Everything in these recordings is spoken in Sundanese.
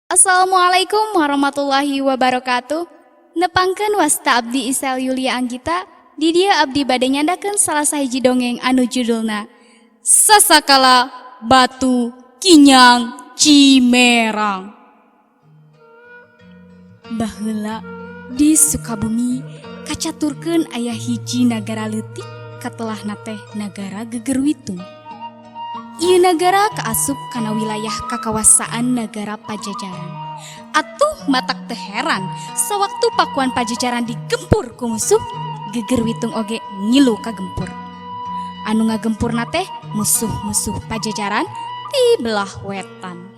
Assalamualaikum warahmatullahi wabarakatuh. Nepangkeun wasta abdi Isel Yulia Anggita. Di dieu abdi bade nyandakeun salah sahiji dongeng anu judulna Sasakala Batu Kinyang Cimerang. Baheula di Sukabumi kacaturkeun aya hiji nagara leutik katelahna teh Nagara Gegerwitung. Ieu nagara kaasup kana wilayah kakawasaan Nagara Pajajaran. Atuh matak teu heran sawaktu Pakuan Pajajaran digempur ku musuh, Gegerwitung oge ngilu kagempur. Anu ngagempurna teh musuh-musuh Pajajaran ti belah wetan.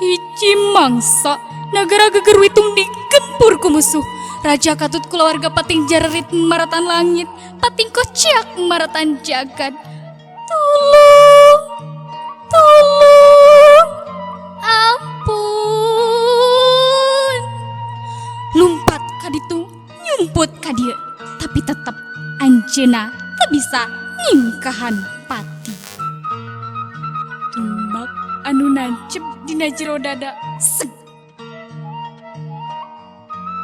Hiji mangsa Nagara Gegerwitung digempur ku musuh. Raja katut kulawarga pating jarerit maratan langit, pating kociak maratan jagad. Tulung, tulung, ampun. Lumpat ka ditu, nyumput ka dieu, tapi tetep anjeunna teu bisa nyingkahan pati. Tumbak anu nancep dina jero dada seg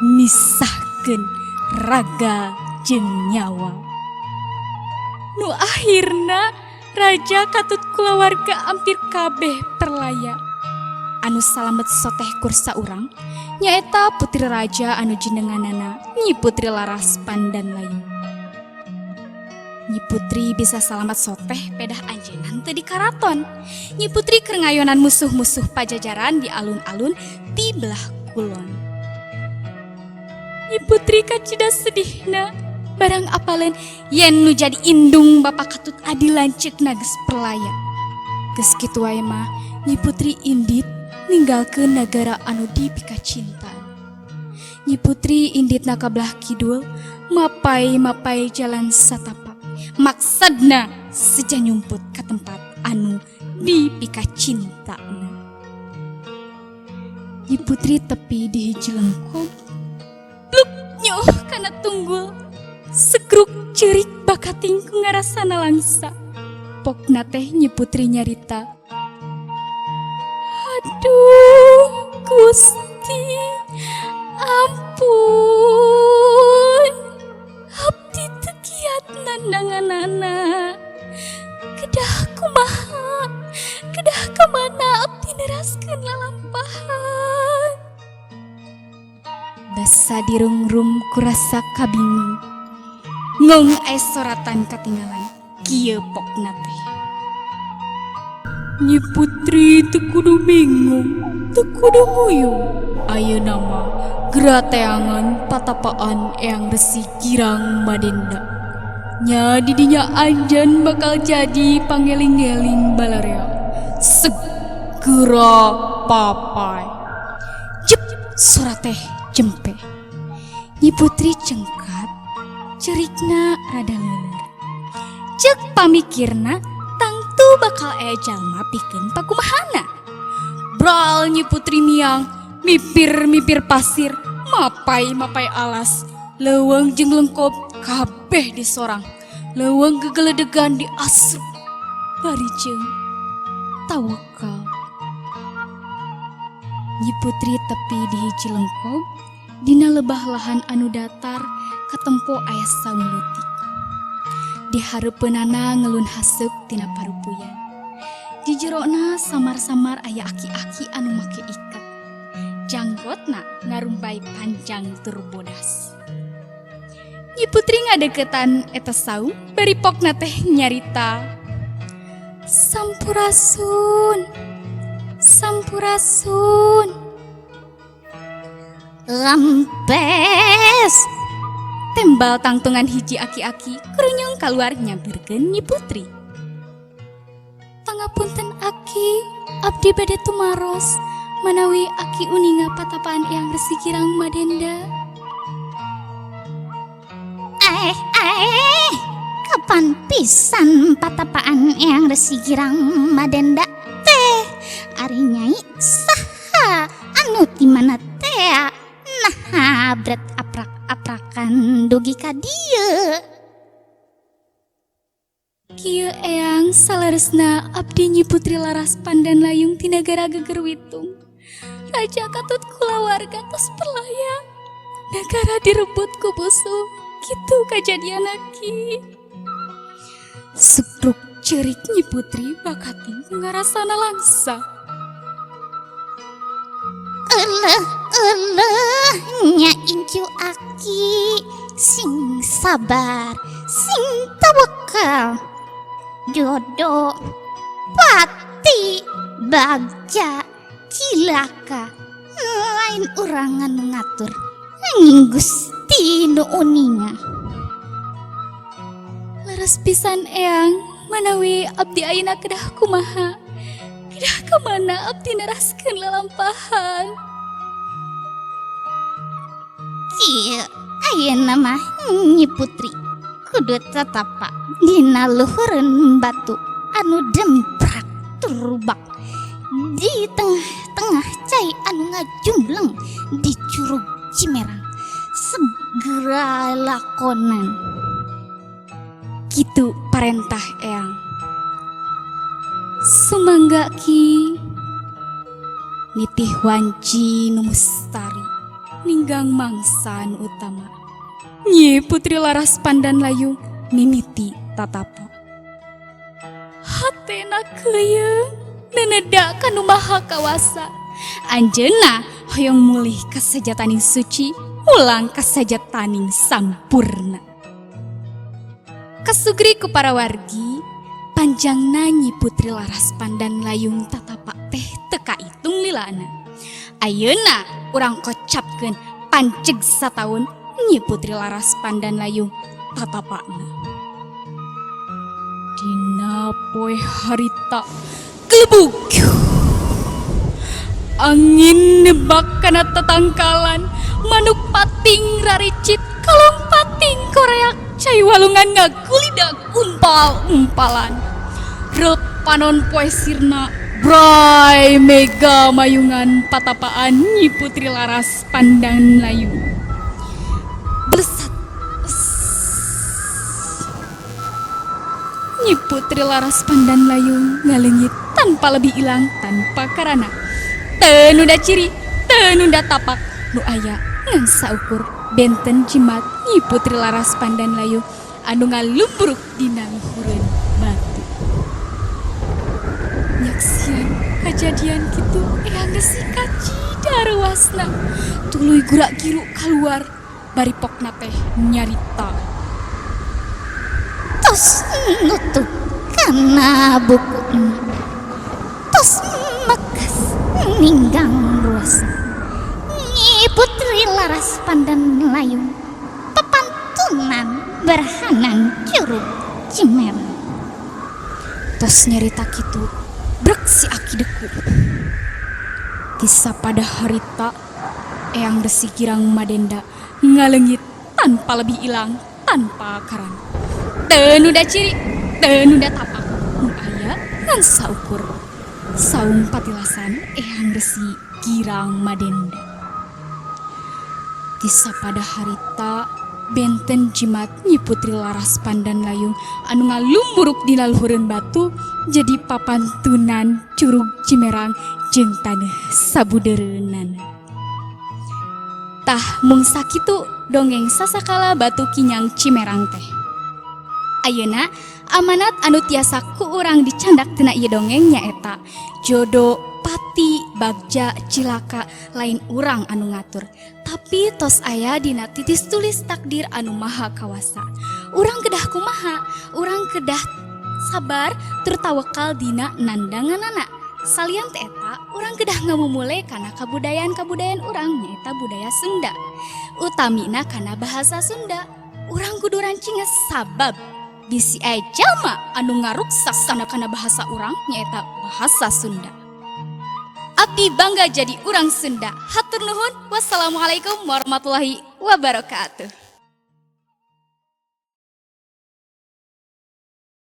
misahkeun raga jeung nyawa. Nu akhirna raja katut kulawarga ampir kabeh perlaya. Anu salamet soteh kur saurang nyaeta putri raja anu jenenganana Nyi Putri Laras Pandan Layung. Nyi Putri bisa salamet soteh pedah anjeunna teu di karaton. Nyi Putri keur ngayonan musuh-musuh Pajajaran di alun-alun ti belah kulon. Nyi Putri kacida sedihna barang apaleun yen nu jadi indung Bapak Katut adi lanceukna geus perlaya. Geus kitu wae mah Nyi Putri indit ninggalkeun nagara anu dipikacinta. Nyi Putri inditna ka belah kidul, mapai-mapai jalan satapak. Maksadna seja nyumput ka tempat anu dipikacintana. Nyi Putri tepi di hiji lengkog. Bluk nyuh kana tunggul. Segruk ceurik bakating ku ngarasana langsa. Pokna teh Nyi Putri nyarita. Aduh, Gusti, ampun. Abdi teu kiat nandanganana. Kedah kumaha? Kedah ka mana abdi neraskeun lalampahan? Basa dirungrum ku rasa kabingung. Ngong aya soratan katinggalan kieu pokna teh. Nyi Putri teu kudu bingung, teu kudu nguyuh. Ayeuna mah gera teangan patapaan Eyang Resi Girang Madenda. Nya didinya anjeun bakal jadi pangeling-eling balarea. Segera papai. Jep sora teh jempe. Nyi Putri cengkat, cerikna rada leuleur. Ceuk pamikirna tangtu bakal aya jalma pikeun pakumahana. Bral Nyi Putri miang, mipir-mipir pasir, mapai-mapai alas, leuweung jeung lengkob kabeh disorang. Leuweung gegeledegan diasruk. Bari jeung tawakal. Nyi Putri tepi di hiji lengkob, dina lebah lahan anu datar katempo aya saung leutik. Di hareupeunana ngelun haseup tina parupuyan. Di jerona samar-samar aya aki-aki anu make iket. Janggotna ngarumbay panjang tur bodas. Nyi Putri ngadeukeutan eta saung bari pokna teh nyarita. Sampurasun. Sampurasun. Rampes. Tembal tangtungan hiji aki-aki kerunyung kaluar nyamperkeun Nyi Putri. Pangapunten aki, abdi bade tumaros manawi aki uninga patapaan Eyang Resi Girang Madenda. Eh, eh, kapan pisan patapaan Eyang Resi Girang Madenda teh? Ari nyai saha anu ti mana teh? Nah, bret aprak-aprakan dugi ka dieu. Kieu Eyang, saleresna abdi Nyi Putri Laras Pandan Layung ti nagara Gegerwitung. Raja katut kulawarga tos perlaya. Negara direbut ku musuh. Kitu kajadian Ki. Sukruk cerik Nyi Putri bakating ngarasana langsa. Eleh eleh, nya incu aki, sing sabar, sing tawakal. Jodoh, pati, bagja, cilaka lain urang anu ngatur, nanging Gusti nu uninga. Leres pisan, Eyang, manawi abdi ayeuna kedah kumaha? Kedah ka mana abdi neraskeun lalampahan? Kieu, ayeuna mah Nyi Putri kudu tatapa dina luhureun batu anu demprak turubak di tengah-tengah cai anu ngajumbleng di Curug Cimerang. Segera lakonan. Kitu parentah Eyang. Sumangga, Ki. Nitih wanci nu mustari, ninggang mangsa nu utama. Nyi Putri Laras Pandan Layung mimiti tatapa. Hatena keuyeuh neneda ka Nu Maha Kawasa. Anjeunna hoyong mulih kasajataning suci, mulang kasajataning sampurna. Kasugri ku para wargi, panjangna Nyi Putri Laras Pandan Layung tatapa teh teu kaitung lilana. Ayeuna urang kocapkeun panceg sataun Nyi Putri Laras Pandan Layung tatapana. Dina poe harita gelebug. Angin nebak kana tetangkalan, manuk pating raricit, kalong pating koreak, cai walungan ngagulidak umpal-umpalan. Reut panon poe sirna, bray mega mayungan patapaan Nyi Putri Laras Pandan Layung. Blesat. Nyi Putri Laras Pandan Layung ngaleungit tanpa lebih ilang tanpa karana. Teu nunda ciri, teu nunda tapak, nu aya ngan saukur benten jimat Nyi Putri Laras Pandan Layung anu ngalumbruk dina luhureun batu. Nyaksian kajadian kitu, Eyang Resi kacida reuasna, tuluy gurak-giru kaluar bari pokna teh nyarita. Tos nutup kana buku, tos mekas ninggang ruas Nyi Putri Laras Pandan Layung pepantunan berhanan Curug Cimerang. Tos nyarita kitu, brek si Aki deku. Kisah pada harita Eyang Resi Girang Madenda ngaleungit tanpa lebih ilang tanpa karana. Teu nunda ciri, teu nunda tapak, nu aya ngan saukur saung patilasan Eyang Resi Girang Madenda. Kisah pada harita benten jimat Nyi Putri Laras Pandan Layung anu ngalumburuk dina luhureun batu jadi papantunan Curug Cimerang jeung taneuh sabudeureunana. Tah, mung sakitu dongeng Sasakala Batu Kinyang Cimerang teh. Ayeuna amanat anu tiasa ku urang dicandak tina ieu dongeng nyaeta jodo, pati, bagja, cilaka lain urang anu ngatur, tapi tos aya dina titis tulis takdir anu Maha Kawasa. Urang kedah kumaha? Urang kedah sabar tur tawakal dina nandanganana. Salian ti eta, urang kedah ngamumule kana kabudayaan-kabudayaan urang, nyaeta budaya Sunda, utamina kana bahasa Sunda. Urang kudu rancinges sabab bisi aya jalma anu ngaruksak kana bahasa urang, nyaeta bahasa Sunda. Abdi bangga jadi urang Sunda. Hatur nuhun. Wassalamualaikum warahmatullahi wabarakatuh.